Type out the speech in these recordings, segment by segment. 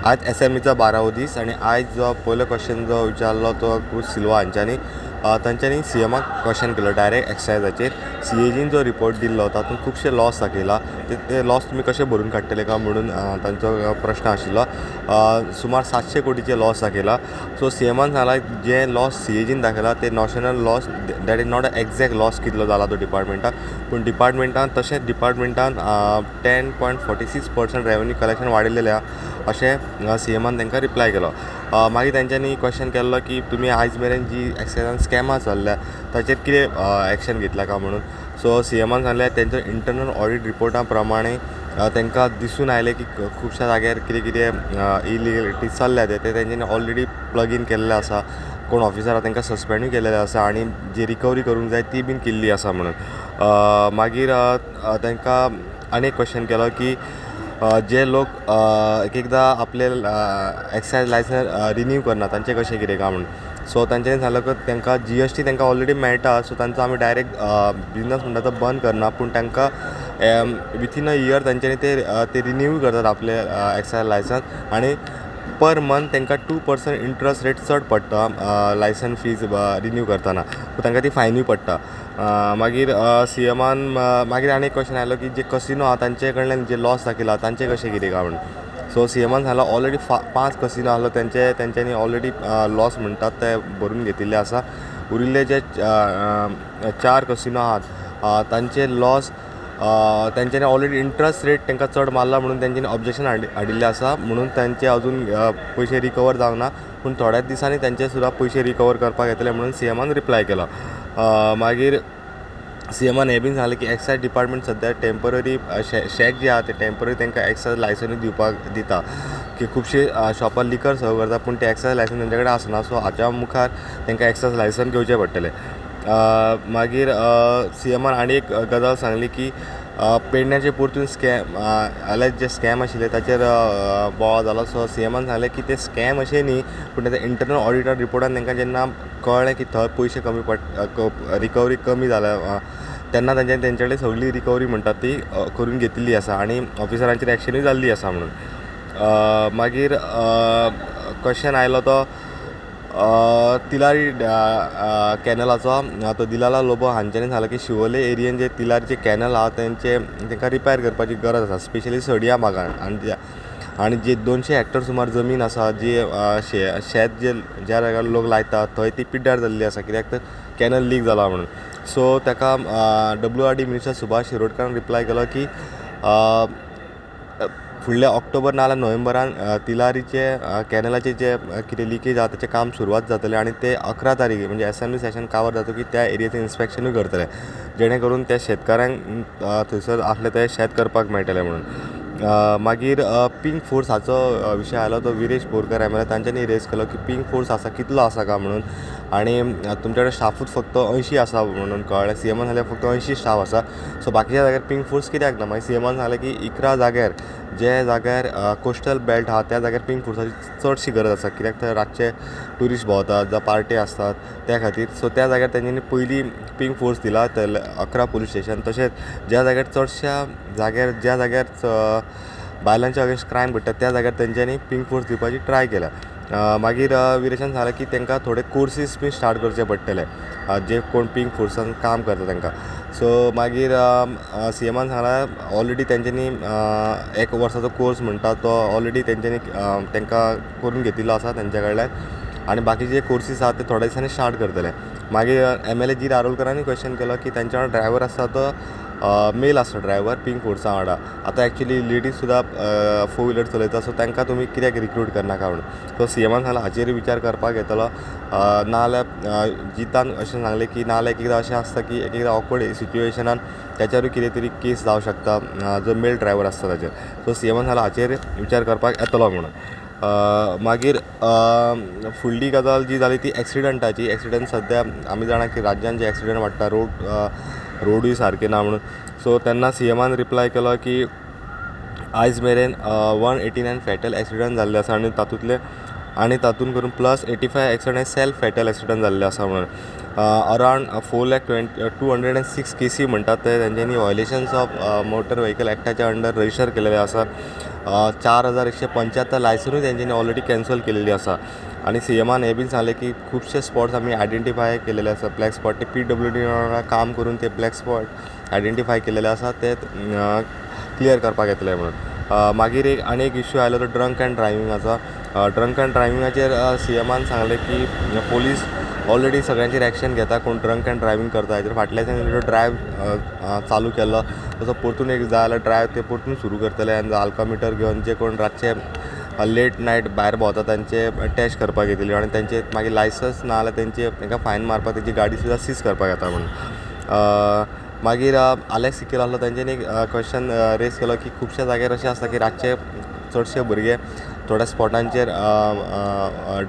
आज एसेंब्लीचो 12वो दीस आनी आयज जो पयलो क्वेश्चन जो विचारलो तो क्रूज सिल्वा हांच्यांनी तांच्यांनी सी एमाक क्वेश्चन केलो डायरेक्ट एक्सायजाचेर. सी ए जीन जो रिपोर्ट दिल्लो तातूंत खुबशे लॉस दाखयला, ते लॉस तुमी कशे भरून काडटले काय म्हणून तांचो प्रश्न आशिल्लो. सुमार 700 कोटीचे लॉस दाखयला. सो सी एमान सांगला जे लॉस सी ए जीन दाखयला ते notional loss, that is not a exact loss कितलो जाला तो डिपार्टमेंटाक, पूण डिपार्टमेंटान तशेंच डिपार्टमेंटान 10.46% रेवेन्यू कलेक्शन वाडयलेलें आहा अशें सी एमान तांकां रिप्लाय केलो. मागीर तेंच्यांनी क्वेश्चन केल्लो की तुमी आयज मेरेन जी एक्सायजान स्कॅमां चल्ल्या ताचेर कितें एक्शन घेतला काय म्हणून. सो सी एमान सांगलें तेंचो इंटरनल ऑडीट रिपोर्टा प्रमाणे तांकां दिसून आयलें की खुबश्या जाग्यार कितें कितें इलिगलिटीज चल्ल्या ते तेंच्यांनी ऑलरेडी प्लग इन केल्लें आसा, कोण ऑफिसर आसा तांकां सस्पेंडूय केलेलें आसा आनी जी रिकवरी करूंक जाय ती बीन केल्ली आसा म्हणून. मागीर तांकां आनी एक क्वेश्चन केलो की जे लोक एक एकदां आपले एक्सायज लायसन्स रिन्यू करना तांचें कशें कितें काय म्हणून. सो तांच्यांनी सांगलें की तांकां जी एस टी तांकां ऑलरेडी मेळटा, सो तांचो आमी डायरेक्ट बिजनस म्हणटा तो बंद करना, पूण तांकां विथीन अ इयर तांच्यांनी ते रिन्यू करतात आपले एक्सायज लायसन्स आनी पर मंथ तांकां 2% इंट्रस्ट रेट चड पडटा लायसन्स फीज रिन्यू करतना, सो तांकां ती फायनूय पडटा. मागीर सी एमान मागीर आनी एक क्वेश्चन आयलो की जे कसिनो आहा तांचे कडल्यान जे लॉस दाखयला तांचें कशें कितें काय म्हणून. सो सी एमान सांगला ऑलरेडी 5 कसिनो आहलो तेंच्यांनी ऑलरेडी लॉस म्हणटात ते भरून घेतिल्ले आसा. उरिल्ले जे 4 कसिनो आहात तांचे लॉस तेंच्यांनी ऑलरेडी इंट्रस्ट रेट तांकां चड मारला म्हणून तेंच्यांनी ऑब्जेक्शन हाडिल्लें आसा, म्हणून तांचे अजून पयशे रिकवर जावंक ना, पूण थोड्याच दिसांनी तांचे सुद्दां पयशे रिकवर करपाक येतले म्हणून सी एमान रिप्लाय केलो. मागीर सी एमान हें बीन सांगलें की एक्सायज डिपार्टमेंट सद्या टेंपररी शॅक जे आहा ते टेंपररी तांकां एक्सायज लायसनूय दिवपाक दिता, की खुबशीं शॉपार लिकर सर्व करता पूण ते एक्सायज लायसन तेंचे कडेन आसना, सो हाच्या मुखार तांकां एक्सायज लायसन घेवचें पडटलें. मागीर सी एमान आनी एक गजाल सांगली की पेडण्याचे परतून स्कॅम अलेज जे स्कॅम आशिल्ले ताचेर बोवाळ जालो. सो सी एमान सांगलें की ते स्कॅम अशें न्ही, पूण तें इंटरनल ऑडिटर रिपोर्टान तांकां जेन्ना कळ्ळें की थंय पयशे कमी रिकवरी कमी जाल्या तेन्ना तेंचे कडेन सगळी रिकवरी म्हणटात ती करून घेतिल्ली आसा आनी ऑफिसरांचेर एक्शनूय जाल्ली आसा म्हणून. मागीर क्वेश्चन आयलो तो तिलारी कॅनलाचो. तो दिलाला लोबो हांच्यांनी सांगलें की शिवोले एरियेन जे तिलारीचे कॅनल आहा तेंचे तांकां रिपेर करपाची गरज आसा, स्पेशली सडिया भागान, आनी जे 200 हेक्टर सुमार जमीन आसा जी शेत जे ज्या जाग्यार लोक लायतात थंय ती पिड्ड्यार जाल्ली आसा कित्याक तर कॅनल लीक जाला म्हणून. सो ताका W R D minister Subhash शिरोडकारान reply केलो की फुडल्या ऑक्टोबर नाजाल्यार नोव्हेंबरान तिलारीचे कॅनलाचे जे कितें लिकेज आहा ताचें काम सुरवात जातलें आनी ते 11 तारखेर म्हणजे एसेंब्ली सेशन कावर जातकीर त्या एरियेचें इन्स्पेक्शनूय करतले, जेणे करून त्या शेतकारांक थंयसर आसले ते शेत करपाक मेळटलें म्हणून. मागीर पिंक फोर्स हाचो विशय आयलो तो Viresh Borkar M L A तांच्यांनी रेज केलो की पिंक फोर्स आसा कितलो आसा काय म्हणून आनी तुमचे कडेन स्टाफूच फक्त 80 आसा म्हणून कळ्ळें. सी एमान सांगलें फक्त 80 स्टाफ आसा, सो बाकीच्या जाग्यार पिंक फोर्स कित्याक ना. मागीर सी एमान सांगलें की 11 जाग्यार जे जाग्यार कोस्टल बेल्ट आहा त्या जाग्यार पिंक फोर्साची चडशी गरज आसा, कित्याक थंय रातचे ट्युरिस्ट भोंवतात जावं पार्टी आसतात त्या खातीर. सो त्या जाग्यार तेंच्यांनी पयलीं पिंक फोर्स दिला 11 पुलीस स्टेशन. तशेंच ज्या जाग्यार चडश्या जाग्यार ज्या जाग्यार बायलांच्या अगेन्स्ट क्रायम घडटा त्या जाग्यार तेंच्यांनी पिंक फोर्स दिवपाची ट्राय केल्या. मागीर विरेशान सांगलें की तांकां थोडे कोर्सीस बी स्टार्ट करचे पडटले जे कोण पिंक फोर्सान काम करता तांकां. सो मागीर सी एमान सांगलां ऑलरेडी तेंच्यांनी 1 वर्साचो कोर्स म्हणटा तो ऑलरेडी तेंच्यांनी तांकां करून घेतिल्लो आसा तेंच्या कडल्यान आनी बाकीचे कोर्सीस आहा ते थोड्या दिसांनी स्टार्ट करतले. मागीर एम एल ए जी दारोलकरांनी क्वेश्चन केलो की तेंच्या वांगडा ड्रायवर आसता तो मेल आसता ड्रायवर पिंक फोर्सा वांगडा, आतां एक्चुली लेडीज सुद्दां 4 व्हिलर चलयता, सो तांकां तुमी कित्याक रिक्रूट करनाका म्हणून. सो सी एमान सांगलां हाचेर विचार करपाक येतलो, नाजाल्यार जितान अशें सांगलें की नाजाल्यार एक एकदां अशें आसता की एक एकदां ऑकवर्ड सिट्युएशनान ताच्यारूय कितें तरी केस जावं शकता जो मेल ड्रायवर आसता ताचेर. सो सी एमान सांगलां हाचेर विचार करपाक येतलो म्हणून. मागीर फुडली गजाल जी जाली ती एक्सिडंटाची. एक्सिडंट सद्या आमी जाणा की राज्यान जे एक्सिडंट वाडटा रोडूय सारके ना म्हणून. सो तेन्ना सी एमान रिप्लाय केलो की आयज मेरेन 189 फेटल एक्सिडंट जाल्ले आसा आनी तातूंतले आनी तातूंत करून plus 85 accident self fatal accident जाल्ले आसा म्हणून. Around 4 lakh 206 केसी म्हणटात ते तेंच्यांनी व्हायलेशन्स ऑफ मोटर व्हेकल एक्टाच्या अंडर रजिस्टर केलेले आसा. 4175 लायसनूय तेंच्यांनी ऑलरेडी कॅन्सल केलेली आसा. आनी सीएमान हें बीन सांगलें की खुबशे स्पॉट्स आमी आयडेंटिफाय केलेले आसा, ब्लॅक स्पॉट. ते पीडब्ल्यूडी वांगडा काम करून ते ब्लॅक स्पॉट आयडेंटिफाय केलेले आसा, ते क्लियर करपाक येतले म्हणून. मागीर एक आनी एक इश्यू आयलो तो ड्रंक एंड ड्रायविंगाचो. ड्रंक एंड ड्रायविंगाचेर सीएमान सांगलें की पोलीस ऑलरेडी सगळ्यांचेर एक्शन घेता, कोण ड्रंक एंड ड्रायवींग करता हेजेर. फाटल्या दिसांनी जो ड्रायव चालू केल्लो तसो परतून एक जाय जाल्यार ड्रायव ते परतून सुरू करतले आनी अल्कोमिटर घेवन जे कोण रातचे लेट नायट भायर भोंवता तांचे टेस्ट करपाक येतली आनी तांचे मागीर लायसन्स ना जाल्यार तेंचे तांकां फायन मारपाक, तेंची गाडी सुद्दां सीज करपाक येता म्हणून. मागीर आलेक्स सिकेर आसलो, तेंच्यांनी एक क्वेश्चन रेज केलो की खुबश्या जाग्यार अशें आसता की रातचे चडशे भुरगे थोड्या स्पॉटांचेर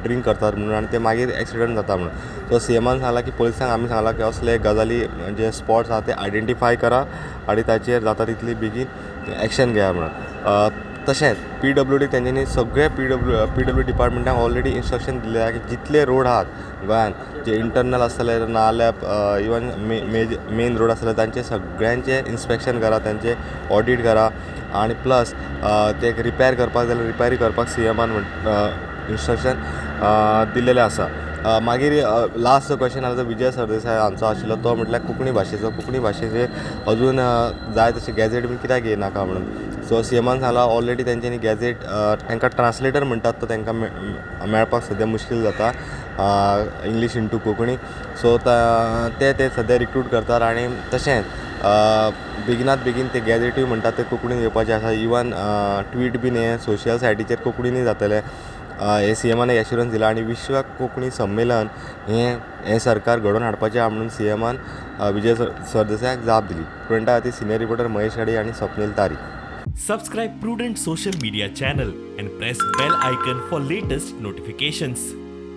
ड्रिंक करतात म्हणून आनी ते मागीर एक्सिडंट जाता म्हणून. सो सीएमान सांगलां की पुलिसांक आमी सांगलां की असले गजाली जे स्पॉट्स आहा ते आयडेंटिफाय करा आनी ताचेर जाता तितली बेगीन एक्शन घेया म्हणून. तशेंच पीडब्ल्यूडी तेंच्यांनी सगळे पीडब्ल्यू डिपार्टमेंटाक ऑलरेडी इन्स्ट्रक्शन दिल्ले आहा की जितले रोड आहात गोंयांत, जे इंटरनल आसतले ना जाल्यार इवन मेन रोड आसतले, तांचे सगळ्यांचे इन्स्पेक्शन करा, तांचे ऑडीट करा आनी प्लस ते रिपेर करपाक जाल्यार रिपेरूय करपाक सीएमान इन्स्ट्रक्शन दिल्लेलें आसा. मागीर लास्ट जो क्वेश्चन आसा तो विजय सरदेसाय हांचो आशिल्लो, तो म्हटल्यार कोंकणी भाशेचो. कोंकणी भाशेचेर अजून जाय तशें गॅझेट बीन कित्याक येयनाका म्हणून. सो सीएमान सांगलां ऑलरेडी तेंच्यांनी गॅझेट, तांकां ट्रान्सलेटर म्हणटात तो तांकां मेळपाक सद्या मुश्कील जाता इंग्लीश इंटू कोंकणी. सो ते ते सद्या रिक्रूट करतात आनी तशेंच बेगिनात बेगीन ते गॅझेटूय म्हणटात ते कोंकणीन येवपाचे आसा. इवन ट्वीट बीन हे सोशल सायटीचेर कोंकणीनूय जातले हे सीएमान एक एश्युरन्स दिला. आनी विश्व कोंकणी संमेलन हें हें सरकार घडोवन हाडपाचें आहा म्हणून सीएमान विजय सरदेसायाक जाप दिली. प्रुडंटा खातीर सिनियर रिपोर्टर महेश घाडी आनी स्वप्नील तारी. Subscribe Prudent Social Media channel and press bell icon for latest notifications.